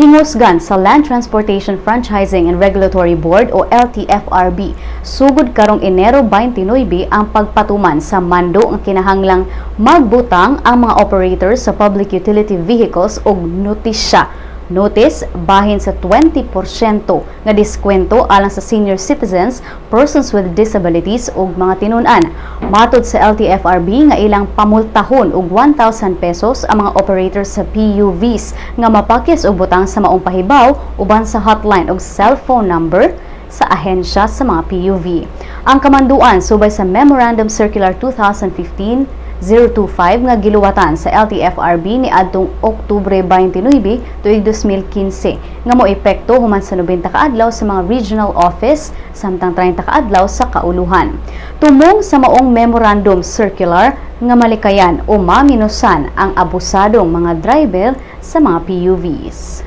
Hingusgan sa Land Transportation Franchising and Regulatory Board o LTFRB, sugod karong Enero 29 ang pagpatuman sa mando nga kinahanglang magbutang ang mga operators sa public utility vehicles og notisya notice bahin sa 20% nga diskwento alang sa senior citizens, persons with disabilities ug mga tinun-an. Matod sa LTFRB nga ilang pamultahon og 1,000 pesos ang mga operators sa PUVs nga mapakyas og butang sa maong pahibaw uban sa hotline ug cellphone number sa ahensya sa mga PUV. Ang kamanduan subay sa Memorandum Circular 2015 025 nga giluwatan sa LTFRB ni adtong Oktubre 29 tuig 2015 nga moepekto human sa 90 ka adlaw sa mga regional office samtang 30 ka adlaw sa kauluhan. Tumong sa maong memorandum circular nga malikayan o maminusan ang abusadong mga driver sa mga PUVs.